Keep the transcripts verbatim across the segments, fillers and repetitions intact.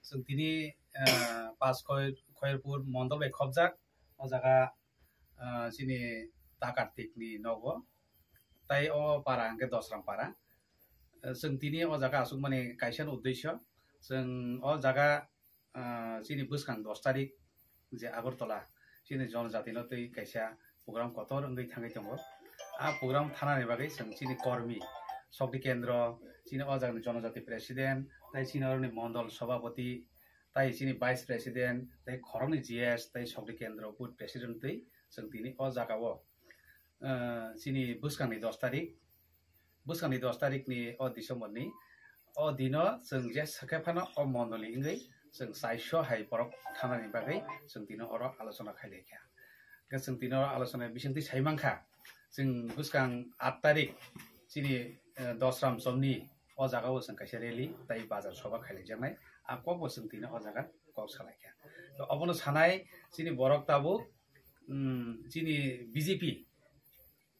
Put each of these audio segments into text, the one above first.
Chwng tini, ah, Pas Khoi-, Khoirpur mondol bai khopjak. O jaga, ah, chini ta Kartik ni nogo. Tai o para hwnkhe Dosram para. Ah, chwng tini o jaga aswkmani kaisa ni uddesyo. Chwng o jaga, ah, chini bwskang dos tarik je Agartala chini jonojatino twi kaisa program kotor wngwi thangwi tongo. A program thanani bagwi chwng chini kormi, Shakti Kendra, chini o jagani jonojati president, tai chini oroni mondol sobhapoti, tai chini vice president, tai khoroknwi G S, tai Shakti Kendra booth president twi chwng tini o jagao, ah, chini bwskangni dos tarik, bwskangni dos tarikni o Decemberni o dino chwng je swkhe phano o mondoli wngwi chwng chaiso hai borok thanani bagwi chwng tino oro alochona khai lai kha. Hwnkhe chwng tino oro alochona bisingtwi sai mankha, chwng bwskang aat tarik chini, eh, Dosram chomni o jagao chwng kaisa rally tai bazar sobha khai lai jaknai, a kokbo chwng tino o jaga kok sa lai kha. To obono sanai chini borok tabuk, mm, chini B J P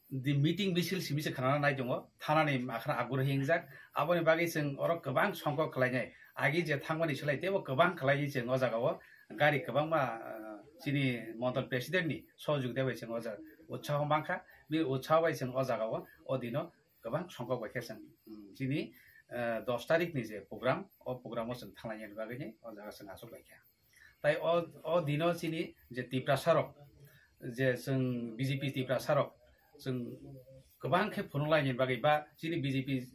di meeting misil simi se khana nai tongo, thanani makhana agur hingjak, aboni bagwi chwng oro kwbang songkok khlainai, agi je thangmani slai teibo kwbang khlaiwi chwng o jagao gari kwbangma, ah, chini mondol president ni sohojogita bai chwng o jaga utsaho mankha, bini utsaho bai chwng o jagao o dino kwbang songkok bai khe chwng, mm, chini, ah, dos tarikni je program, o programo chwng thanglainani bagwi ni o jaga chwng achuk lai kha. Tai o, o dino chini je Tiprasa rok, je chwng B J P Tiprasa rok, chwng kwbang khe phunuk laini bagwi ba chini B J P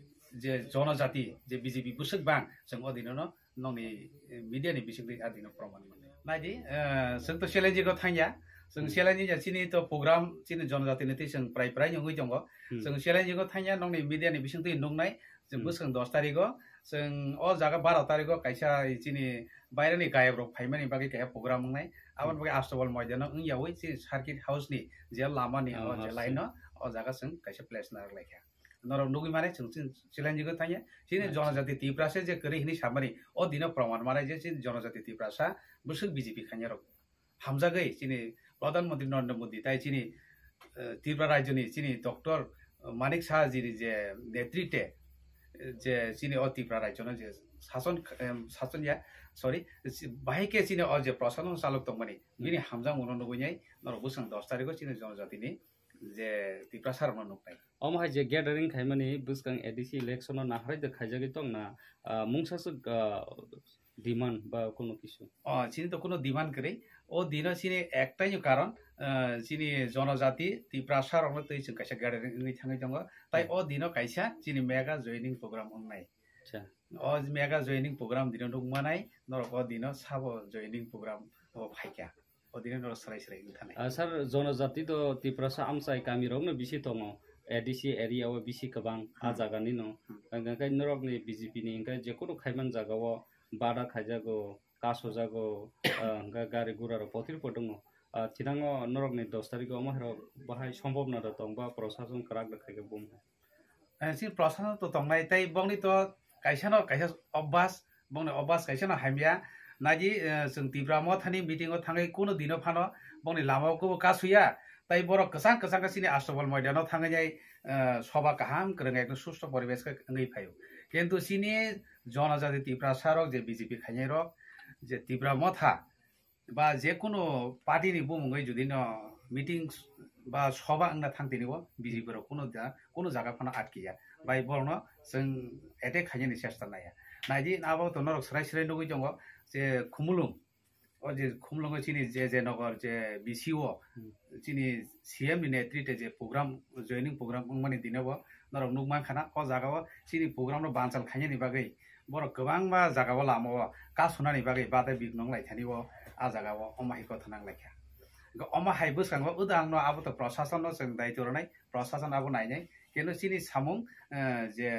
je jonojati, je B J P bwswk bang, chwng o dino no nokni media ni bisingtwi a dino proman mano. Naidi, eh, chwng to challenge o thangya, chwng Hmm. challenge ya chini to program, chini jonojati ni twi chwng prai prai wngwi tongo. Hmm. Chwng challenge o thangya nokni media ni bisingtwi nuknai, chwng Hmm. bwswk dos tarigo, chwng o jaga baro tarigo kaisa chini baireni gayok rok phaimani bagwi kaisa program wngnai. Aboni Hmm. bagwi Astabal Moidano wngyawi chini circuit house ni je lama ni Ah, o je house line ni. No o jaga chwng kaisa place narwk laikha. Norok nugwi mane chwng chini challenge o thangya. Chini Acha. Jonojati Tiprasa je kwrwi hwnwi samani o dino proman manai je chini jonojati Tiprasa bwswk B J P khainai rok. Hamjagwi chini Pradhan Mantri Narendra Modi tai chini, eh, Tripura rajyoni chini Doctor Manik Saha jini je netrite, eh, je chini o Tripura rajyono je sason, em, sason ya, sorry, si-, bahai khe chini o je prosason chalok tongmani, Hmm. bini hamjakmungno nugwi nai norok bwswng dos tarikgo chini jonojatini je Tiprasa rokno nuknai. Omo hai je gathering khaimani bwskang A D C election o naharwi de khaijagwi tongna, ah, mungsa swk, ah, demand ba kono kisu? O, chini to kono demand kwrwi. O dino chini ektaino karon, ah, chini jonojati Tiprasa rokno twi chwng kaisa gathering wngwi thangwi tongo. Tai Hmm. O dino kaisa chini mega joining program wngnai. Acha. O mega joining program dino nukmanai, norok o dino sabo joining program o phaikha. O dino norok swrai swrai wngwi thanai. Ah, sir, jonojati to Tiprasa amchai kami rokno bisi tongo, A D C area o bisi kwbang, ah, Hmm. jaga ni no. Hmm. Hwnkhe norokni B J P ni hwnkhe jekhuru khaiman jaga o bada khaijago, kasojago, ah, hwnkhe gari gura rok potir potongo. Ah, thinango norokni dos tarikh o omo hai rok bahai sombobna da tong ba prosason kwrak da khaikhe bum hai. Eh, chini prosason to tongnai, tai bongni to kaisa no kaisa obas, bongni obas kaisa no hamya. Naidi, eh, chwng Tipra Mothani meeting o thangwi kuno dino phano bongni lama o kubo kasuya. Tai borok kwchang kwchang khe chini Astabal Moidano thangwi nai, eh, soba kaham kwrwng ekdom susto poribesh khe wngwi phaio. Kintu chini jonojati Tiprasa rok je B J P khainai rok je Tipra Motha, ba je kuno party ni bumung bai jodi no meeting ba soba wngna thang tini bo B J P rok kuno ja-, kuno jaga phano atkiya. Bai borok no chwng attack khainani chesta naiya. Naidi abo to norok swrai swrai nugwi tongo je Khumulwng. O je Khumulwngo chini je je nogor je B C O, Hmm. chini C M ni netrite je program, joining program wngmani dino bo norok nukman khana o jaga o chini program no banchal khainani bagwi borok kwbangma jaga o lama o kasunani bagwi bade bik nong lai thani o a jaga o omo hai kotha nang lai kha. Hwnkhe omo hai bwskango wdang no abo to prosason no chwng daityo rwnai, prosason abo nainai, keno chini samung, eh, je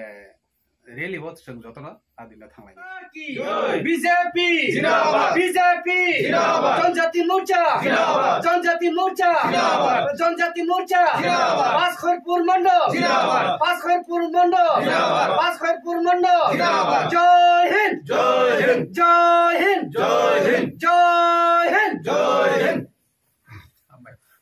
rally o chwng jotono a dino thang lai. Jai! B J P! Zindabad! B J P! Zindabad! Janjati Morcha! Zindabad! Janjati Morcha! Zindabad! Janjati Morcha! Zindabad! Paskhoirpur Mandal! Zindabad! Paskhoirpur Mandal! Zindabad! Paskhoirpur Mandal! Zindabad! Jai Hind! Jai Hind! Jai Hind! Jai Hind! Jai